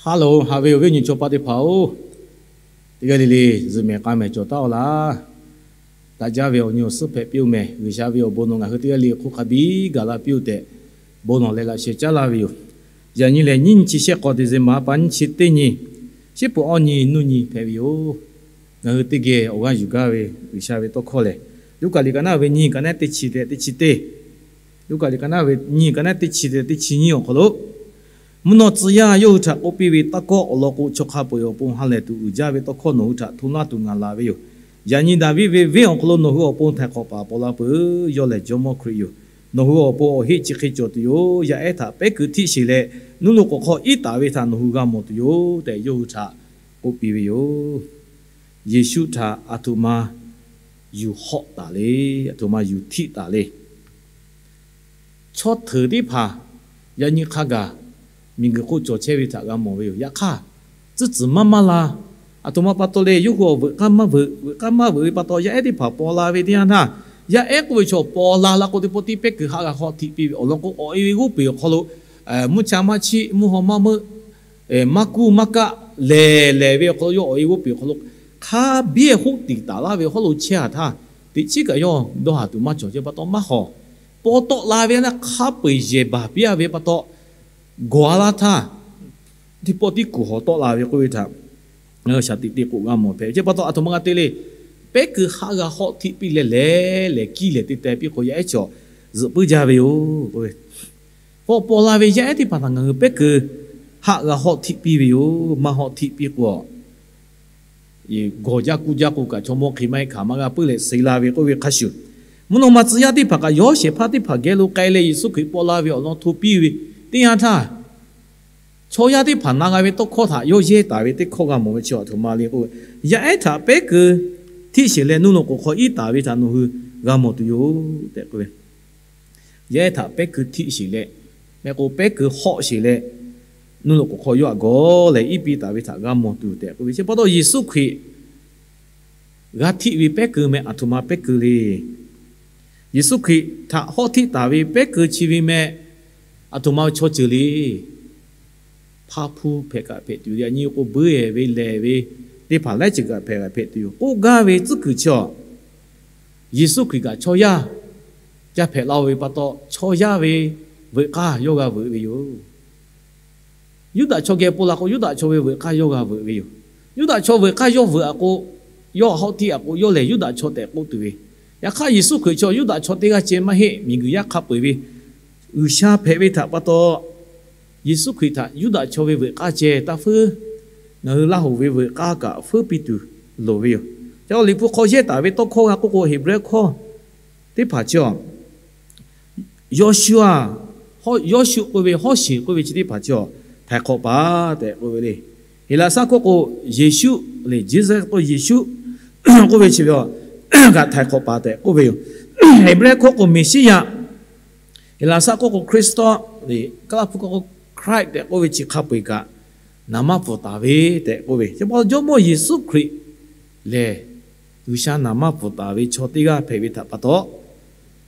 Hello, haꞈ ve awˬ viˉ awˬ nyi chaw paˆ teˇ hpaˍ-oˬ, teˇ g'aˇ le le zuhꞈ mehˍ k'a mehˍ cawˬ taˉ-aw laˇ. Daꞈ jaˇ ve awˬ nyi awˬ suhˉ hpehꞈ piˇ-oˬ mehˍ. G'uiˬsha ve awˬ bon nawˬ ngaˬ hui teˇ g'aˇ le hk'oˆ hk'a biˇ gaˬ la piˇ-oˆ tehꞈ, bon nawˬ leh laꞈ sheh caˉ laˇ ve yoˬ. Yaꞈ nyi lehˬ, nyiˇ nyi chi shehˆ k'awꞈ December pa nyiˇ chi teˇ nyi, shiˉ puˍ awˇ nyi nuˇ nyi hpehꞈ ve yoˬ. Ngaˬ hui teˇ geh awˬ g'aˇ yuˬ gaˇ ve G'uiˬsha ve tawˇ hkawˇ lehˬ, Luˉkaꞈ liꞈ ka naˉ ve nyiˇ ka naˉ teˇ chi leh teˇ chi teˇ, Luˉkaꞈ liꞈ ka naˉ ve nyiˇ ka naˉ teˇ chi leh teˇ chi nyiˇ awˬ hk'aw lo, mvuhˇ naw tcuh yaˇ yawˇ hui htaꞈ k'oˆ piˇ ve tawˇ hkawˇ awˬ lawn k'o, chaw hk'a peu-eˬ awˬ pon ha lehˬ tuˬ uiˍ jaˇ ve tawˇ hkawˇ nawˬ hui htaꞈ hto laˇ tuˬ ngaˬ laˬ ve yoˬ. Yaꞈ nyi Daˍviˆ ve venˇ awˬ hk'aw lo nawˬ hui awˬ pon htaiˍ hk'awꞈ paˍ paw la peuˬ. Yawˇ lehˬ Jawˇmawˇ Hkriꞈ yoˬ. Nawˬ hui awˬ pon awˬ heˆ chi hk'e cawˬ tuˬ yoˬ. Yaˇ ehˉ htaꞈ pehˉ keu htiˆ sheˍ leh, nuˇ loꞈ k'oˍ hk'aw iˉ taˍ ve htaꞈ nawˬ hui g'a mawˬ tuˬ yoˬ tehꞈ, yawˇ hui htaꞈ k'oˆ piˇ ve yoˬ. Yeˍsuˆ htaꞈ aˬ htoꞈ ma yuˬ hawˆ taˍ le. Aˬ htoꞈ ma yuˬ htiˆ taˍ le. Chaw hteuˍ teˇ hpaˍ yaꞈ nyi hk'a gaˬ miˬguiˬ hk'oˆ cawˬ chehˇ ve htaꞈ g'a mawˬ ve yoˬ. Yaꞈ hk'aˇ, tcuhˉ tcuhˬ maˇ maˇ la. Aˬ htoꞈ ma pa taw le, yawˇ hui awˬ veuꞈ k'aˇ maˇ veuꞈ, veuꞈ k'aˇ maˇ veuꞈ ve pa taw, yaˇ ehˉ teˇ hpaˍ paw la ve teˇ yanˇ htaˇ, yaˇ ehˉ k'oˆ ve chaw paw la la k'o, teˇ pawˆ tiˉ pehˉ keu haˆ g'a hawˆ htiˆ piˇ ve awˬ lawn k'o, awˬ e ve g'oˇ peˬ awˬ hk'aw lo mvuhˇ cha maˇ chiˆ, mvuhˇ haw maˇ meuˆ, maˇ kuˇ maˇ kaˆ lehˬ lehˬ ve awˬ hk'aw lo, yawˇ awˬ e g'oˇ peˬ awˬ hk'aw lo hk'a biˇ hk'oˆ tiˍ taˍ laˇ ve hawˉ lo chehˇ-a htaˇ, teꞈ chiˉ kaꞈ yawˇ dawˇ haˍ tuˬ maˇ cawˬ. Chi pa taw maˇ hawˍ. Paw tawˆ la ve naˆ hk'a peu-eˬ yehˬ baˬ piˇ-a ve pa taw, gawˬ-a laˇ htaˇ, teˇ pawˆ tiˉ kuˬ hawˍ tawˆ la ve k'oˆ ve htaꞈ shaˍ tiꞈ te k'o g'a mawˬ hpehꞈ. Chi pa taw aˬ htoꞈ ma g'a te le. Pehˉ keu haˆ g'a hawˆ htiˆ piˇ leh lehˬ lehˬ kiˇ lehˬ te teh piˇ k'o, yaˇ ehˉ chaw zuhꞈ puiˉ jaˇ ve yoˬ. Paw paw la ve yaˇ ehˉ teˇ hpaˍ htaꞈ ngaˬ hui pehˉ keu haˆ g'a hawˆ htiˆ piˇ ve yoˬ. Maˇ hawˆ htiˆ piˇ k'o, gawˬ jaˇ kuˇ jaˇ k'o kaꞈ, chaw mawˇ hk'e maˇ heˆ hkanˍ maˇ g'a puiˉ leh suh la ve k'oˆ ve hk'a shuˍ, mvuhˇ naw ma tcuh yaˇ teˇ hpaˍ kaꞈ yawˇ shehˍ hpaˇ teˇ hpaˍ geh lo k'ai leh Yeˍsuˆ Hkriꞈ paw la ve awˬ lawn hto piˇ ve teˇ yanˇ htaˇ, chaw yaˇ teˇ hpaˍ na g'a ve tawˇ hkawˇ htaꞈ yawˇ yehˇ taˍ ve teˇ hkawˇ g'a mawˬ ve chi aˬ htoꞈ ma le k'o, yaˇ ehˉ htaꞈ pehˉ keu htiˆ sheˍ leh nuˇ loꞈ k'oˍ hk'aw iˉ taˍ ve htaꞈ nawˬ hui g'a mawˬ tuˬ yoˬ tehꞈ k'oˆ ve. Yaˇ ehˉ htaꞈ pehˉ keu htiˆ sheˍ leh, mehˆ k'o pehˉ keu hawˆ sheˍ leh, nuˇ loꞈ k'oˍ hk'aw yawˇ htaꞈ gawˬ lehˬ iˉ piˇ taˍ ve htaꞈ g'a mawˬ tuˬ tehꞈ k'oˆ ve. Chi pa taw Yeˍsuˆ Hkriꞈ g'a htiˆ ve pehˉ keu meh aˬ htoꞈ ma pehˉ keu le. Yeˍsuˆ Hkriꞈ htaꞈ hawˆ htiˆ taˍ ve pehˉ keu chi ve meh aˬ htoꞈ ma ve chaw ceuˬ le. Hpaˇ hpuˇ hpehꞈ kaꞈ hpehꞈ tuˬ yoˬ. Yaꞈ nyi k'o, buiˇ-ehˍ ve lehˬ ve teˇ hpaˍ laiˉ ceuˬ kaꞈ hpehꞈ kaꞈ hpehꞈ tuˬ yoˬ. K'oˆ gaˇ ve tcuhˉ kuiˬ chi awˬ, Yeˍsuˆ Hkriꞈ kaꞈ chaw yaˇ ca hpehꞈ la-o ve pa taw, chaw yaˇ ve veuꞈ k'aˇ yawˇ g'a veuꞈ ve yoˬ. Yuˇdaꞈ chaw geh pon la k'o, Yuˇdaꞈ chaw ve veuꞈ k'aˇ yawˇ g'a veuꞈ ve yoˬ. Yuˇdaꞈ chaw veuꞈ k'aˇ yawˇ veuꞈ-a k'o, yawˇ hawˆ htiˆ-a k'o, yawˇ lehˬ Yuˇdaꞈ chaw tehꞈ k'oˆ tuˬ ve. Yaꞈ hk'aˇ, Yeˍsuˆ Hkriꞈ chaw Yuˇdaꞈ chaw teˇ g'aˇ ceh maˇ heˆ. Miˬguiˬ yaˇ hk'a peu-eˬ ve G'uiˬsha hpehꞈ ve htaꞈ pa taw, Yeˍsuˆ Hkriꞈ htaꞈ Yuˇdaꞈ chaw ve veuꞈ k'aˇ ceh taˇ feuˉ. Ngaˬ hui Laˇ hoꞈ ve veuꞈ k'aˇ kaꞈ feuˉ piˇ tuˬ loˍ ve yoˬ. Ca Liꞈ hpu hk'aw yehˇ taˍ ve tawˇ hkawˇ g'a k'oˆ k'o, Heˍbrehˇ hkawˇ teˇ hpaˍ chi awˬ, Yawˇshuˆ-a, Yawˇshuˆ k'oˆ ve, Hawˉsheˍ k'oˆ ve chi teˇ hpaˍ chi awˬ, htaiˍ hk'awꞈ paˍ tehꞈ k'oˆ ve le. Heˍlaˍsaˆ hkawˇ k'o, Yeˍsuˆ le, Jesus k'o Yeˍsuˆ k'oˆ ve chi ve awˬ kaꞈ htaiˍ hk'awꞈ paˍ tehꞈ k'oˆ ve yoˬ. Heˍbrehˇ hkawˇ k'o, Meˍsiˉyaꞈ, Heˍlaˍsaˆ hkawˇ k'o, Christos le, Kaˉlaˆ hpu hkawˇ k'o, Christ tehꞈ k'oˆ ve chi hk'a peu-eˬ kaꞈ naˍ manˇ pfuhˍ taˍ ve tehꞈ k'oˆ ve. Chi pa taw Jawˇmawˇ Yeˍsuˆ Hkriꞈ lehˬ, G'uiˬsha naˍ manˇ pfuhˍ taˍ ve chaw teˇ g'aˇ hpehꞈ ve htaꞈ pa taw,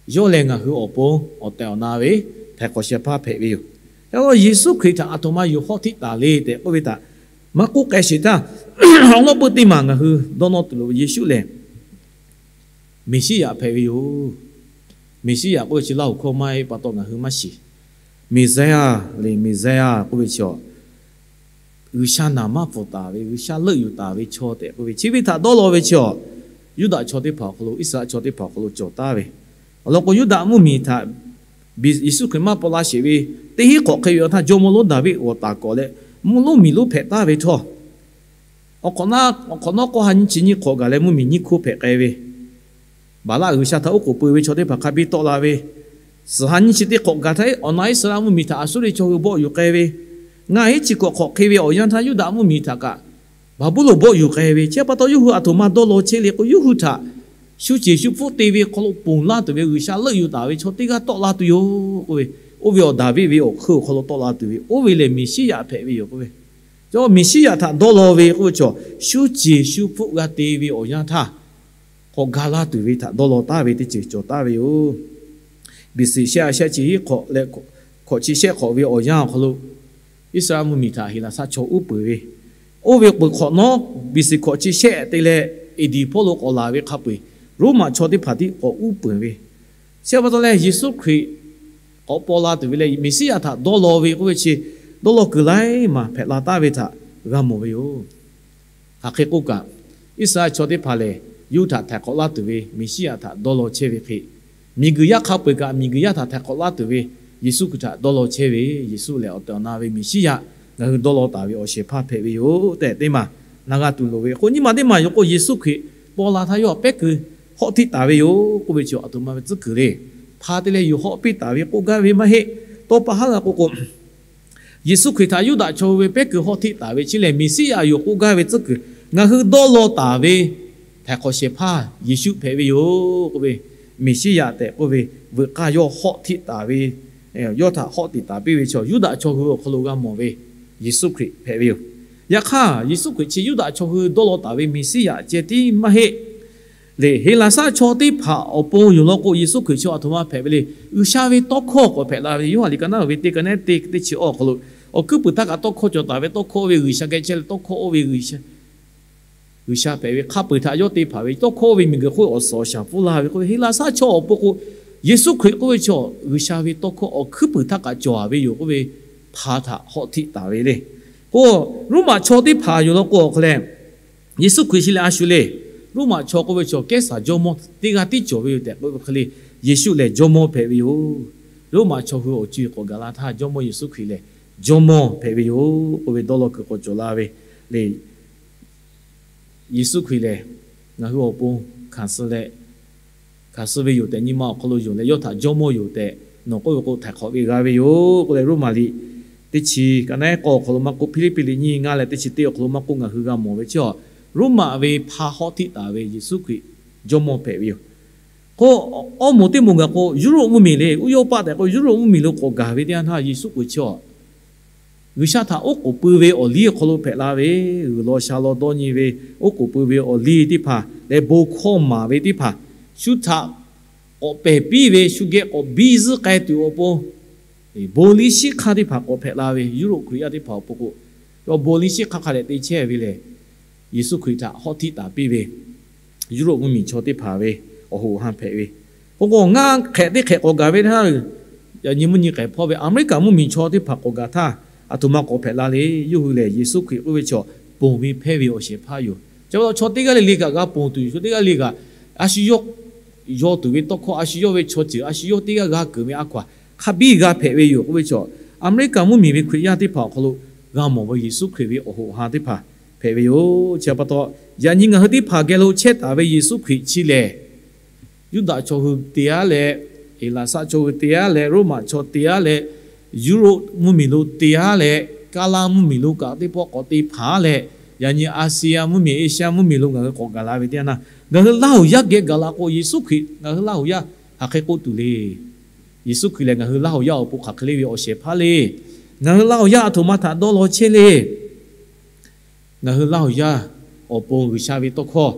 yawˇ lehˬ ngaˬ hui awˬ pon awˬ tehˬ awˬ na ve htaiˍ hk'awꞈ shehˍ hpaˇ hpehꞈ ve yoˬ. Ca la Yeˍsuˆ Hkriꞈ htaꞈ aˬ htoꞈ ma yuˬ hawˉ htiˆ taˍ le tehꞈ k'oˆ ve htaꞈ maˇ k'oˆ k'ai sheˍ htaˇ, awˬ lawn peu teˇ maˬ ngaˬ hui dawˇ nawˇ tuˬ loˍ ve, Yeˍsuˆ lehˬ Meˍsiˉyaꞈ hpehꞈ ve yoˬ. Meˍsiˉyaꞈ k'oˆ ve chi Laˇ hoꞈ hkawˇ maˇ heˆ pa taw ngaˬ hui maˇ shiˍ. Meˍzaˇyaˇ le, Meˍzaˇyaˇ k'oˆ ve chi awˬ, G'uiˬsha naˍ manˇ pfuhˍ taˍ ve, G'uiˬsha leuˆ yuˬ taˍ ve chaw tehꞈ k'oˆ ve, chi ve htaꞈ dawˇ law ve chi awˬ, Yuˇdaꞈ chaw teˇ hpaˍ awˬ hk'aw lo, Iˉsaˍreˍlaˆ chaw teˇ hpaˍ awˬ hk'aw lo cawˬ taˍ ve. Awˬ lawn k'o, Yuˇdaꞈ mvuhˇmiˬ htaꞈ Yeˍsuˆ Hkriꞈ maˇ paw la sheˍ ve teˇ hinˉ hk'awꞈ hk'e ve awˬ htaˇ, jawˇmawˇ lonˉ Daˍviˆ g'awˬ taˍ k'awꞈ leh, mvuhˇ lonˉ miˬ lonˉ hpehꞈ taˍ ve htawˇ, awˬ hk'awꞈ nawˉ k'o ha nyiˇ chi nyiˇ hk'awꞈ gaˬ leh mvuhˇmiˬ nyiˇ hkoˇ hpehꞈ k'ai ve, Baˍlaˆ g'uiˬsha htaꞈ oˉ k'oˍ pui ve chaw teˇ hpaˍ hk'a biˇ tawˆ la ve, suhˍ ha nyiˇ chi teˇ hk'awꞈ gaˬ htaˇ, awˬ na Iˉsaˍreˍlaˆ mvuhˇmiˬ htaꞈ Aˍsuˇriˆ chaw hui bawˆ yuˬ k'ai ve, ngaˇ hinˉ chi hk'awꞈ hk'awꞈ hk'e ve awˬ yanˇ htaˇ, Yuˇdaꞈ mvuhˇmiˬ htaꞈ kaꞈ Baˍbuˍlonˍ bawˆ yuˬ k'ai ve. Chi pa taw yawˇ hui aˬ htoꞈ ma dawˇ law chehˇ le k'o, yawˇ hui htaꞈ shu ceˬ shu hpfuhˆ te ve hk'aw lo ponˬ laˇ tuˬ ve G'uiˬsha leuˆ yuˬ taˍ ve chaw teˇ g'aˇ tawˆ la tuˬ yoˬ k'oˆ ve, oˇ ve awˬ Daˍviˆ ve awˬ hk'eun awˬ hk'aw lo tawˆ la tuˬ ve, oˇ ve lehˬ Meˍsiˉyaꞈ hpehꞈ ve yoˬ k'oˆ ve. Cawˇ Meˍsiˉyaꞈ htaꞈ dawˇ law ve k'oˆ ve chaw, shu ceˬ shu hpfuhˆ g'a te ve awˬ yanˇ htaˇ, k'awꞈ ga laˇ tuˬ ve htaꞈ dawˇ law taˍ ve teˇ ceuˬ cawˬ taˍ ve yoˬ. Biˬ suꞈ shehˆ a shehˆ chi hiˉ hk'awꞈ leh hkawꞈ chi shehˆ hk'awꞈ ve awˬ yanˇ awˬ hk'aw lo, Iˉsaˍreˍlaˆ mvuhˇmiˬ htaꞈ Heˍlaˍsaˆ chaw uˉ peunˍ ve, oˇ ve k'oˍ hk'awꞈ nawˉ B C hkawꞈ chi shehˆ te leh, A D hpawˇ lo k'awꞈ laˬ ve hk'a peu-eˬ, Roˉmaꞈ chaw teˇ hpaˍ tiˉ k'awꞈ uˉ peunˍ ve, chi pa taw leh Yeˍsuˆ Hkriꞈ k'awꞈ paw la tuˬ ve leh Meˍsiˉyaꞈ htaꞈ dawˇ law ve k'oˆ ve chi, dawˇ law kuiˬ laiˉ maˬ hpehꞈ la taˍ ve htaꞈ g'a mawˬ ve yoˬ. Hk'aˬ hk'e k'oˆ kaꞈ, Iˉsaˍreˍlaˆ chaw teˇ hpaˍ lehˬ, yawˇ hui htaꞈ htaiˍ hk'awꞈ laˇ tuˬ ve Meˍsiˉyaꞈ htaꞈ dawˇ law chehˇ ve hk'e, miˬguiˬ yaˇ hk'a peu-eˬ kaꞈ miˬguiˬ yaˇ htaꞈ htaiˍ hk'awꞈ laˇ tuˬ ve Yeˍsuˆ Hkriꞈ htaꞈ dawˇ law chehˇ ve, Yeˍsuˆ lehˬ awˬ tehˬ awˬ na ve Meˍsiˉyaꞈ, ngaˬ hui dawˇ law taˍ ve awˬ shehˍ hpaˇ hpehꞈ ve yoˬ tehꞈ teˇ maˬ na g'a tuˬ loˍ ve k'o, nyiˇ maˬ teˇ maˬ yoˬ k'o, Yeˍsuˆ Hkriꞈ paw la htaˇ yawˇ htaꞈ pehˉ kuiˬ hawˆ htiˆ taˍ ve yoˬ k'oˆ ve chi, aˬ htoꞈ ma ve tcuhˉ kuiˬ le. Hpa te leh yoˬ hawˆ piˇ taˍ ve k'oˆ gaˇ ve maˇ heˆ. Tawˇ pa haˉ g'a k'o k'o, Yeˍsuˆ Hkriꞈ htaꞈ Yuˇdaꞈ chaw hui ve pehˉ kuiˬ hawˆ htiˆ taˍ ve chi lehˬ, Meˍsiˉyaꞈ yoˬ k'oˆ gaˇ ve tcuhˉ kuiˬ, ngaˬ hui dawˇ law taˍ ve htaiˍ hk'awꞈ shehˍ hpaˇ Yeˍsuˆ hpehꞈ ve yoˬ k'oˆ ve, Meˍsiˉyaꞈ tehꞈ k'oˆ ve veuꞈ k'aˇ yawˇ hawˆ htiˆ taˍ ve, yawˇ htaꞈ hawˆ tiꞈ taˍ piˇ ve chaw, Yuˇdaꞈ chaw hui awˬ hk'aw lo g'a mawˬ ve Yeˍsuˆ Hkriꞈ hpehꞈ ve yoˬ. Yaꞈ hk'aˇ, Yeˍsuˆ Hkriꞈ chi Yuˇdaꞈ chaw hui dawˇ law taˍ ve Meˍsiˉyaꞈ ceh tiˉ maˇ heˆ. Lehˬ, Heˍlaˍsaˆ chaw teˇ hpaˍ awˬ pon yoˬ law k'o, Yeˍsuˆ Hkriꞈ chi aˬ htoꞈ ma hpehꞈ ve le. G'uiˬsha ve tawˇ hkawˇ k'awꞈ hpehꞈ la ve, Yoˇhanˬ liꞈ ka naˉ ve teˇ ka naˉ teˇ teˇ chi awˬ hk'aw lo, awˬ hkuiˉ puiˍ htaˇ kaꞈ tawˇ hkawˇ cawˬ taˍ ve, tawˇ hkawˇ oˇ ve G'uiˬsha geh chehˇ leh tawˇ hkawˇ oˇ ve G'uiˬsha G'uiˬsha hpehꞈ ve hk'a peu-eˬ htaꞈ yawˇ te hpanˍ ve, tawˇ hkawˇ oˇ ve miˬguiˬ hk'oˆ awˬ suhˍ awˬ shaˍ pfuhˇ laˇ ve k'oˆ ve, Heˍlaˍsaˆ chaw awˬ pon k'o, Yeˍsuˆ Hkriꞈ k'oˆ ve chaw G'uiˬsha ve tawˇ hkawˇ awˬ hkuiˉ puiˍ htaˇ kaꞈ cawˬ ve yoˬ k'oˆ ve, hpa htaꞈ hawˆ htiˆ taˍ ve le. K'o, Roˉmaꞈ chaw teˇ hpaˍ yoˬ law k'o awˬ hk'aw leh, Yeˍsuˆ Hkriꞈ chi lehˬ a shu le. Roˉmaꞈ chaw k'oˆ ve chaw kehˉsaˍ jawˇmawˇ teˇ g'aˇ tiˉ cawˬ ve yoˬ tehꞈ k'oˆ ve hk'e le, Yeˍsuˆ lehˬ jawˇmawˇ hpehꞈ ve yoˬ. Roˉmaꞈ chaw hui awˬ co-e k'awꞈ gaˬ la htaˇ, Jawˇmawˇ Yeˍsuˆ Hkriꞈ lehˬ jawˇmawˇ hpehꞈ ve yoˬ k'oˆ ve dawˇ law kuiˬ k'awꞈ cawˬ la ve le. Yeˍsuˆ Hkriꞈ lehˬ ngaˬ hui awˬ pon hkanˍ suh leh, hkanˍ suh ve yoˬ tehꞈ, nyi ma awˬ hk'aw lo yonˍ leh yawˇ htaꞈ jawˇmawˇ yoˬ tehꞈ nawˬ k'oˆ ve k'o, htaiˍ hk'awꞈ ve g'a ve yoˬ k'oˆ leh, Roˉmaꞈ liꞈ teˇ chi ka naˉ k'awˇ awˬ hk'aw lo maˇ k'oˆ, Hpiˇliˇpiˆ liꞈ nyiˇ ngaˇ leh teˇ chi teˇ awˬ hk'aw lo maˇ k'oˆ, ngaˬ hui g'a mawˬ ve chi a, Roˉmaꞈ ve hpa hawˆ htiˆ taˍ ve Yeˍsuˆ Hkriꞈ jawˇmawˇ hpehꞈ ve yoˬ. K'o, awˇ moˍ teˇ moˍ gaˬ k'o, Yuˇroˆ mvuhˇmiˬ le, Uˉyawˇpaˆ tehꞈ k'o Yuˇroˆ mvuhˇmiˬ lo k'awꞈ gaˬ ve teˇ yanˇ htaˇ, Yeˍsuˆ Hkriꞈ chi a G'uiˬsha htaꞈ oˉ k'oˍ pui ve awˬ liˇ awˬ hk'aw lo hpehꞈ la ve, g'uiˬ law sha law dawˇ nyi ve, oˉ k'oˍ pui ve awˬ liˇ teˇ hpaˍ leh bon hkawˇ maˍ ve teˇ hpaˍ, shu htaꞈ k'awꞈ pehˬ piˇ ve, shu geh k'awꞈ biˇ zuhˆ k'ai tuˬ awˬ pon, bon liˇ shiˉ hk'aˇ teˇ hpaˍ k'awꞈ hpehꞈ la ve, Yuˇroˆ Hkriꞈ yaˇ teˇ hpaˍ awˬ pon k'o, yawˇ bon liˇ shiˉ hk'aˇ hk'a dehꞈ te chehˇ ve lehˬ, Yeˍsuˆ Hkriꞈ htaꞈ hawˉ htiˆ taˍ piˇ ve Yuˇroˆ mvuhˇmiˬ chaw teˇ hpaˍ ve awˬ hoꞈ ha hpehꞈ ve. K'o k'o, ngaˇ hk'ehꞈ teˇ hk'ehꞈ k'awꞈ gaˬ ve htaˇ, yaꞈ nyi mvuhˇ nyi k'ehˬ hpawˇ ve Aˍmeˍriˆkaꞈ mvuhˇmiˬ chaw teˇ hpaˍ k'awꞈ gaˬ htaˇ, aˬ htoꞈ ma k'awꞈ hpehꞈ la le. Yawˇ hui lehˬ, Yeˍsuˆ Hkriꞈ k'oˆ ve chaw ponˬ ve hpehˇ ve awˬ shehˍ hpaˇ yoˬ. Chi pa taw chaw teˇ g'aˇ le le kaꞈ g'a ponˬ tuˬ yoˬ. Chaw teˇ g'aˇ le kaꞈ a shu yawˇ yaw tuˬ ve tawˇ hkawˇ, a shu yawˇ ve chaw ceuˬ, a shu yawˇ teˇ g'aˇ g'a keunˍ ve a hkaw-anˬ hk'a biˇ g'a hpehꞈ ve yoˬ k'oˆ ve chaw, Aˍmeˍriˆkaꞈ mvuhˇmiˬ ve Hkriꞈ yaˇ teˇ hpaˍ awˬ hk'aw lo g'a mawˬ ve Yeˍsuˆ Hkriꞈ ve awˬ hoꞈ ha teˇ hpaˍ hpehꞈ ve yoˬ. Chi pa taw, yaꞈ nyi ngaˬ hui teˇ hpaˍ geh lo chehˇ taˍ ve Yeˍsuˆ Hkriꞈ chi lehˬ, Yuˇdaꞈ chaw hui te aˉ leh, Heˍlaˍsaˆ chaw hui te aˉ leh, Roˉmaꞈ chaw te aˉ leh, Yuˇroˆ mvuhˇmiˬ lo te aˉ leh, Kaˇlaˇ mvuhˇmiˬ lo kaꞈ teˇ pawˆ k'awꞈ te hpanˍ aˉ leh, yaꞈ nyi Aˍsiˍyaˇ mvuhˇmiˬ, Eˍshaˇ mvuhˇmiˬ lo ngaˬ hui k'awꞈ gaˬ la ve teˇ yanˇ, ngaˬ hui Laˇhuˍ yaˇ geh gaˬ la k'o, Yeˍsuˆ Hkriꞈ ngaˬ hui Laˇhuˍ yaˇ hk'aˬ hk'e k'oˆ tuˬ le. Yeˍsuˆ Hkriꞈ lehˬ ngaˬ hui Laˇhuˍ yaˇ awˬ pon hk'aˬ hk'e le ve awˬ shehˍ hpaˇ le. Ngaˬ hui Laˇhuˍ yaˇ aˬ htoꞈ ma htaꞈ dawˇ law chehˇ le. Ngaˬ hui Laˇhuˍ yaˇ awˬ pon G'uiˬsha ve tawˇ hkawˇ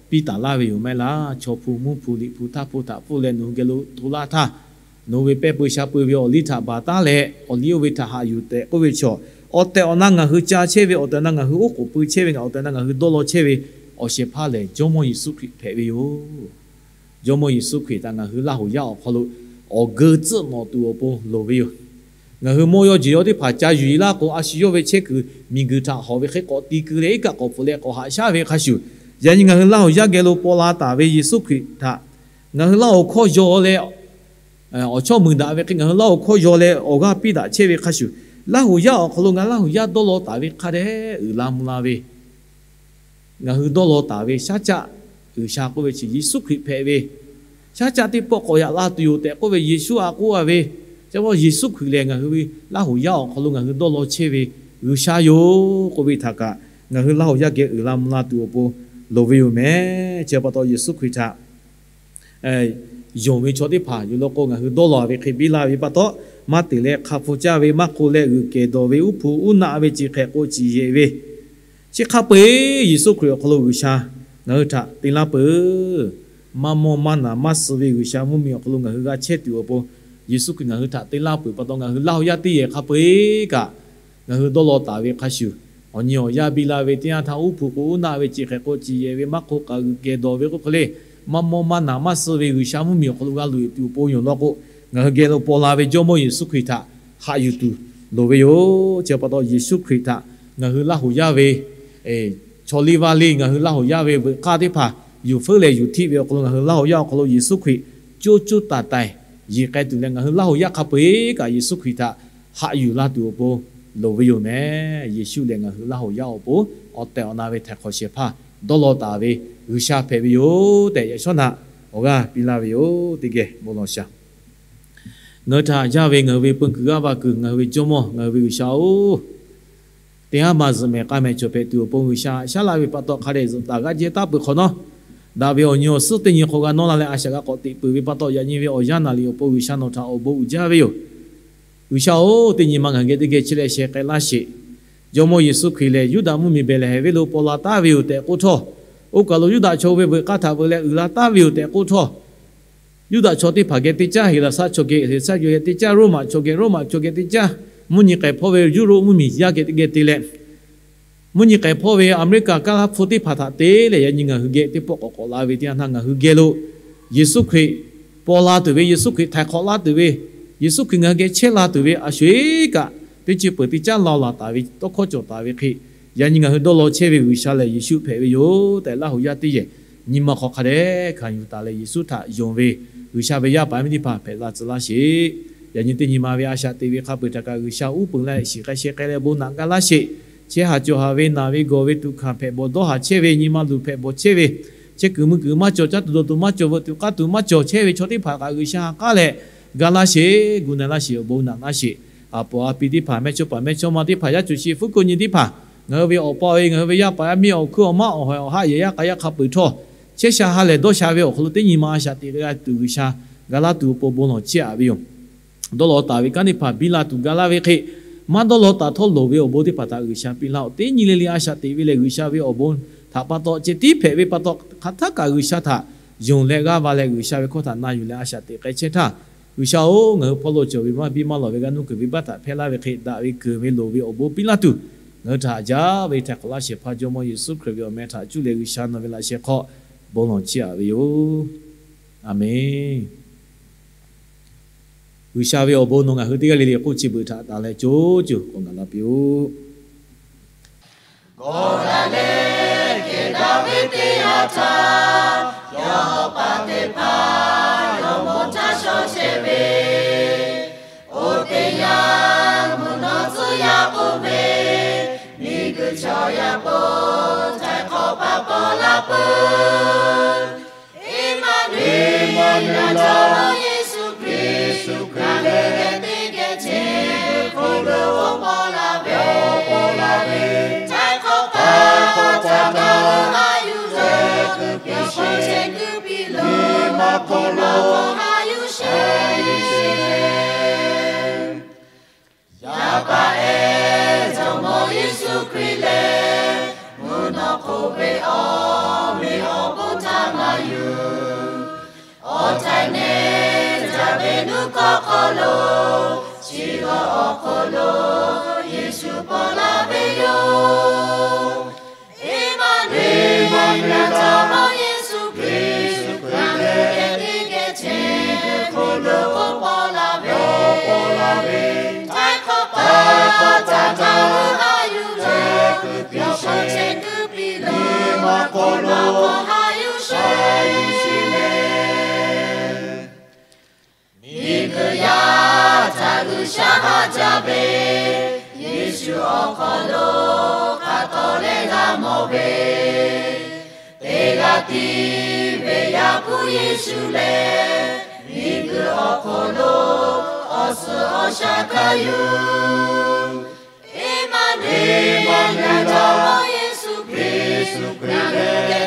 piˇ taˍ laˇ ve yoˬ maˇ heˆ laˇ. Chaw hpu mvuhˇ hpu liꞈ hpu htaˇ hpu htaꞈ pfuhˇ leh nawˬ hui geh lo hto laˇ htaˇ, nawˬ hui ve pehˇ peu sha peu ve awˬ liˇ htaꞈ baˬ taˉ leh awˬ liˇ oˇ ve htaꞈ haꞈ yuˬ tehꞈ k'oˆ ve chaw, awˬ tehˬ awˬ na ngaˬ hui ca chehˇ ve, awˬ tehˬ awˬ na ngaˬ hui oˉ k'oˍ pui chehˇ ve, ngaˬ awˬ tehˬ awˬ na ngaˬ hui dawˇ law chehˇ ve awˬ shehˍ hpaˇ lehˬ Jawˇmawˇ Yeˍsuˆ Hkriꞈ hpehꞈ ve yoˬ. Jawˇmawˇ Yeˍsuˆ Hkriꞈ htaꞈ ngaˬ hui Laˇhuˍ yaˇ awˬ hk'aw lo awˬ geu tcuhˆ nawꞈ tuˬ awˬ pon loˍ ve yoˬ. Ngaˬ hui mawˇ yawˇ jeˬ yawˇ teˇ hpaˍ ca yuˬ e laˇ k'o, a shu yawˇ ve chehˇ kuiˬ miˬguiˬ htaꞈ hawꞈ ve hk'e k'awꞈ ti keu leh iˉ kaˆ k'awꞈ pfuhˍ leh k'awꞈ haꞈ shaˉ ve hk'a shuˍ, yaꞈ nyi ngaˬ hui Laˇhuˍ yaˇ geh lo paw la taˍ ve Yeˍsuˆ Hkriꞈ htaꞈ ngaˬ hui Laˇhuˍ hkawˇ yaw leh awˬ chawˇ muiˬ daꞈ ve hk'e ngaˬ hui Laˇhuˍ hkawˇ yaw leh awˬ g'aˇ piˇ daꞈ chehˇ ve hk'a shuˍ, Laˇhuˍ yaˇ awˬ hk'aw lo ngaˬ Laˇhuˍ yaˇ dawˇ law taˍ ve hk'a dehꞈ uiˍ la mvuh la ve, ngaˬ hui dawˇ law taˍ ve shaˉ caˆ G'uiˬsha k'oˆ ve chi Yeˍsuˆ Hkriꞈ hpehꞈ ve, shaˉ caˆ teˇ pawˆ k'awꞈ yaꞈ la tuˬ yoˬ tehꞈ k'oˆ ve Yeˍsuˆ a k'oˆ a ve, ca va Yeˍsuˆ Hkriꞈ lehˬ ngaˬ hui ve Laˇhuˍ yaˇ awˬ hk'aw lo ngaˬ hui dawˇ law chehˇ ve G'uiˬsha yoˬ k'oˆ ve htaꞈ kaꞈ ngaˬ hui Laˇhuˍ yaˇ geh uiˍ la mvuh la tuˬ awˬ pon loˍ ve yoˬ meh. Chi pa taw Yeˍsuˆ Hkriꞈ htaꞈ yonˍ ve chaw teˇ hpaˍ yoˬ law k'o, ngaˬ hui dawˇ law ve hk'e biˇ laˇ ve pa taw, maˇ teꞈ leh hk'a hpu caˇ ve, maˇ k'oˆ leh g'uiˬ kehˬ dawˬ ve, uˉ hpu uˉ naˆ ve, chi hk'ehꞈ k'o ciˍ yehˬ ve, chi hk'a peu-eˬ Yeˍsuˆ Hkriꞈ awˬ hk'aw lo G'uiˬsha ngaˬ hui htaꞈ te laˇ peuˬ. Maˇ mawˇ maˇ naˍ maˇ suh ve G'uiˬsha mvuhˇmiˬ awˬ hk'aw lo ngaˬ hui g'a chehˇ tuˬ awˬ pon, Yeˍsuˆ Hkriꞈ ngaˬ hui htaꞈ te laˇ peuˬ pa taw, ngaˬ hui Laˇhuˍ yaˇ teˇ yehˬ hk'a peu-eˬ kaꞈ ngaˬ hui dawˇ law taˍ ve hk'a shuˍ, awˬ nyi awˬ yaˇ biˇ la ve teˇ yanˇ htaˇ, uˉ hpuꞈ k'o uˉ naˆ ve, ciˬ hk'ehꞈ k'o ciˬ yehˬ ve, maˇ k'oˆ k'aꞈ g'uiˬ geh dawˬ ve k'oˆ hk'e le, maˇ mawˇ maˇ naˬ maˇ suh ve G'uiˬsha mvuhˇmiˬ awˬ hk'aw lo g'a loꞈ e tuˬ awˬ pon yonˍ law k'o, ngaˬ hui geh lo paw la ve Jawˇmawˇ Yeˍsuˆ Hkriꞈ htaꞈ haꞈ yuˬ tuˬ loˍ ve yoˬ. Chi pa taw Yeˍsuˆ Hkriꞈ htaꞈ ngaˬ hui Laˇ hoˍ yaˇ ve chaw liˇ vaˇ liˇ, ngaˬ hui Laˇ hoˍ yaˇ ve veuꞈ k'aˇ teˇ hpaˍ yuˬ feuˉ leh yuˬ htiˆ ve awˬ hk'aw lo, ngaˬ hui Laˇ hoˍ yaˇ awˬ hk'aw lo Yeˍsuˆ Hkriꞈ coˇ coˇ taiˍ taiˍ yiˍ k'ai tuˬ leh, ngaˬ hui Laˇ hoˍ yaˇ hk'a peu eˬ kaꞈ Yeˍsuˆ Hkriꞈ htaꞈ haꞈ yuˬ la tuˬ awˬ pon loˍ ve yoˬ meh. Yeˍsuˆ lehˬ ngaˬ hui Laˇ hoˍ yaˇ awˬ pon awˬ tehˬ awˬ na ve htaiˍ hk'awꞈ shehˍ hpaˇ dawˇ law taˍ ve G'uiˬsha hpehꞈ ve yoˬ tehꞈ, yaꞈ shawˉ naꞈ awˬ g'aˇ piˇ laˇ ve yoˬ. Teˇ geh bon lawˬ shaˍ. Ngaˬ hui htaꞈ haꞈ jaˇ ve ngaˬ hui ve peu kuiˬ g'aˇ va kuiˬ, ngaˬ hui ve Jawˇmawˇ, ngaˬ hui ve G'uiˬsha-oˬ, teˇ haˉ ma zuhꞈ mehˍ k'a mehˍ cawˬ hpehꞈ tuˬ awˬ pon G'uiˬsha haꞈ shaˉ laˇ ve pa taw, hk'a dehꞈ zuhꞈ taˍ g'aˇ jehˇ taˉ peuˬ hk'awꞈ nawˉ, daꞈ ve awˬ nyi awˬ suhˉ teˇ nyi hk'aw g'a nawˇ la leh a shaꞈ g'a k'awꞈ teꞈ peuˬ ve pa taw, yaꞈ nyi ve awˬ yanˇ naˍ liꞈ awˬ pon G'uiˬsha nawˬ htaꞈ awˬ bon uiˍ jaˇ ve yoˬ. G'uiˬsha-oˬ, teˇ nyi ma ngaˬ hui geh teˇ geh chehˇ leh sheh k'ai laˇ sheˍ. Jawˇmawˇ Yeˍsuˆ Hkriꞈ lehˬ Yuˇdaꞈ mvuhˇmiˬ Behˍlehˍhehnˍ venˇ lo paw la taˍ ve yoˬ tehꞈ k'oˆ htawˇ, oˇ kaˬ lo Yuˇdaꞈ chaw ve veuꞈ k'aˇ htaꞈ veuꞈ leh uiˍ la taˍ ve yoˬ tehꞈ k'oˆ htawˇ, Yuˇdaꞈ chaw teˇ hpaˍ geh teˇ caˉ, Heˍlaˍsaˆ chaw geh Heˍlaˍsaˆ geh teˇ caˉ, Roˉmaꞈ chaw geh Roˉmaꞈ chaw geh teˇ caˉ, mvuhˇ nyi k'ai hpawˇ ve Yuˇroˆ mvuhˇmiˬ yaˇ geh teˇ geh te leh, mvuhˇ nyi k'ai hpawˇ ve Aˍmeˍriˆkaꞈ kaˇ laˇ hpu teˇ hpaˍ htaꞈ te leh, yaꞈ nyi ngaˬ hui geh teˇ pawˆ k'awꞈ k'awꞈ la ve teˇ yanˇ htaˇ, ngaˬ hui geh lo Yeˍsuˆ Hkriꞈ paw la tuˬ ve, Yeˍsuˆ Hkriꞈ htaiˍ hk'awꞈ laˇ tuˬ ve, Yeˍsuˆ Hkriꞈ ngaˬ hui geh chehˇ la tuˬ ve a sho-eˬ kaꞈ, teˇ ceuˬ peuˬ teˇ caˉ la laˬ taˍ ve, tawˇ hkawˇ cawˬ taˍ ve hk'e, yaꞈ nyi ngaˬ hui dawˇ law chehˇ ve G'uiˬsha lehˬ Yeˍsuˆ hpehꞈ ve yoˬ tehꞈ, Laˇ hoˍ yaˇ teˇ yehˬ nyi ma hk'aw hk'a dehꞈ hkanˍ yuˬ taˍ leh, Yeˍsuˆ htaꞈ yonˍ ve G'uiˬsha ve yaˇ paˍ miˇ teˇ hpaˍ hpehꞈ la tcuh laˇ sheˍ. Yaꞈ nyi teˇ nyi ma ve a shaꞈ teꞈ ve hk'a peu-eˬ htaꞈ kaꞈ G'uiˬsha uˉ peunˍ leh shiˍ k'ai sheh k'ai leh bon naꞈ ga laˇ sheˍ. Chehˇ haˍ cawˬ haˍ ve, naˬ ve gawˬ ve, tuꞈ hkanˍ hpehꞈ bawˬ dawˇ haˍ chehˇ ve, nyi ma luˬ hpehꞈ bawˬ chehˇ ve, chehˇ kuiˬ mui kuiˬ maˇ cawˬ, caˇ tuˬ dawˬ tuˬ maˇ cawˬ, veuꞈ tuˬ k'aˇ tuˬ maˇ cawˬ chehˇ ve chaw teˇ hpaˍ kaꞈ G'uiˬsha ha k'aˉ leh ga laˇ sheˍ, gu na-e laˇ sheˍ, awˬ bon naꞈ laˇ sheˍ. A paw a pi teˇ hpaˍ, mehˇ chawˇ paˍ mehˇ chawˇ ma teˇ hpaˍ, yaˇ cuˬ shi fuˉ ko nyi teˇ hpaˍ, ngaˬ hui ve awˬ pa e, ngaˬ hui ve yaˇ paˍ yaˇ miˇ, awˬ hkuiˉ awˬ maˉ, awˬ hawehˬ awˬ haˆ yehˬ, yaˇ k'a yaˇ hk'a peu-eˬ htawˇ, chehˇ sha ha lehˬ dawˇ sha ve awˬ hk'aw lo teˇ nyi ma a shaꞈ teꞈ g'a tuˬ G'uiˬsha ga laˇ tuˬ awˬ pon bon lawˬ chehˇ aꞈ ve yoˬ. Dawˇ law taˍ ve kanˉ teˇ hpaˍ biˇ la tuˬ ga laˇ ve hk'e, maˇ dawˇ law taˍ htawˇ loˍ ve awˬ bon teˇ hpaˍ htaꞈ G'uiˬsha piˇ laˇ-oˆ. Teˇ nyi le le a shaꞈ teꞈ ve lehˬ, G'uiˬsha ve awˬ bon htaꞈ pa taw ceh tiˉ hpehꞈ ve pa taw, hk'aˬ htaˇ kaꞈ G'uiˬsha htaꞈ yonˍ leh g'aˇ va leh G'uiˬsha ve hkawˇ htaꞈ na yuˬ leh a shaꞈ teꞈ k'ai chehˇ htaˇ, G'uiˬsha-oˬ, ngaˬ hui hpawˇ lo cawˬ ve maˇ biˇ maˇ lawˬ ve g'a nuˇ kuiˬ venˇbaˆ htaꞈ hpehˇ laˇ ve hk'e, daꞈ ve keunˍ ve loˍ ve awˬ bon piˇ laˇ tuˬ, ngaˬ hui htaꞈ haꞈ jaˇ ve htaiˍ hk'awꞈ laˇ shehˍ hpaˇ Jawˇmawˇ Yeˍsuˆ Hkriꞈ ve awˬ meh htaꞈ cuˇ leh G'uiˬsha nawˬ ve laꞈ sheh hk'aw bon lawˬ chehˇ aꞈ ve yoˬ. Aˬmenˍ. G'uiˬsha ve awˬ bon nawˬ ngaˬ hui teˇ g'aˇ le le k'oˆ chi beuꞈ htaꞈ taˍ leh co co k'awꞈ ngaˬ la piˇ-oˆ. Kawˬ daꞈ leh kehˬ daꞈ ve teˇ yanˇ htaˇ, yawˇ paˍ teˇ hpaˍ yawˇ bon htaˇ shaw chehˇ ve, oˇ teˇ yanˇ mvuhˇ naw tcuh yaˇ k'oˆ ve, miˬguiˬ chaw yaˇ k'o htaiˍ hk'awꞈ paˍ paw la peuˬ. Eˇmaˇnuˍeˍlaˆ, Jawˇmawˇ Yeˍsuˆ Hkriꞈ, ngaˬ hui geh teˇ geh chehˇ hk'oˆ lo paw la ve, htaiˍ hk'awꞈ paˍ htaꞈ ngaˬ hui haꞈ yuˬ leh, yawˇ hk'aw chehˇ kuiˬ piˇ lo, maˇ hk'awꞈ lo haꞈ yuˬ sheˍ. Yaꞈ pa ehˉ, Jawˇmawˇ Yeˍsuˆ Hkriꞈ lehˬ, mvuhˇ naw hk'oˆ ve awˬ meꞈ awˬ hponˇ htaꞈ maˇ yuˬ. Awˬ htaiˍ nehˬ jaˇ ve nuˇ hkawˇ hk'aw lo, chi g'awˬ awˬ hk'aw lo Yeˍsuˆ paw la ve yoˬ. Eˇmaˇnuˍeˍlaˆ, Jawˇmawˇ Yeˍsuˆ Hkriꞈ, ngaˬ hui geh teˇ geh chehˇ hk'oˆ lo paw la ve, htaiˍ hk'awꞈ paˍ htaꞈ ngaˬ hui haꞈ yuˬ leh, yawˇ hk'aw chehˇ kuiˬ piˇ lo, maˇ hk'awꞈ lo haꞈ yuˬ sheˍ. Miˬguiˬ yaˇ htaꞈ G'uiˬsha haꞈ jaˇ ve, Yeˍsuˆ awˬ hk'aw lo hk'a tawˍ leh g'a mawˬ ve, teˇ g'aˇ tiˉ ve Yaˇ hpu Yeˍsuˆ lehˬ, miˬguiˬ awˬ hk'aw lo awˬ suhˍ awˬ shaˍ hkanˍ yuˬ. Eˇmaˇnuˍeˍlaˆ, Jawˇmawˇ Yeˍsuˆ Hkriꞈ, ngaˬ hui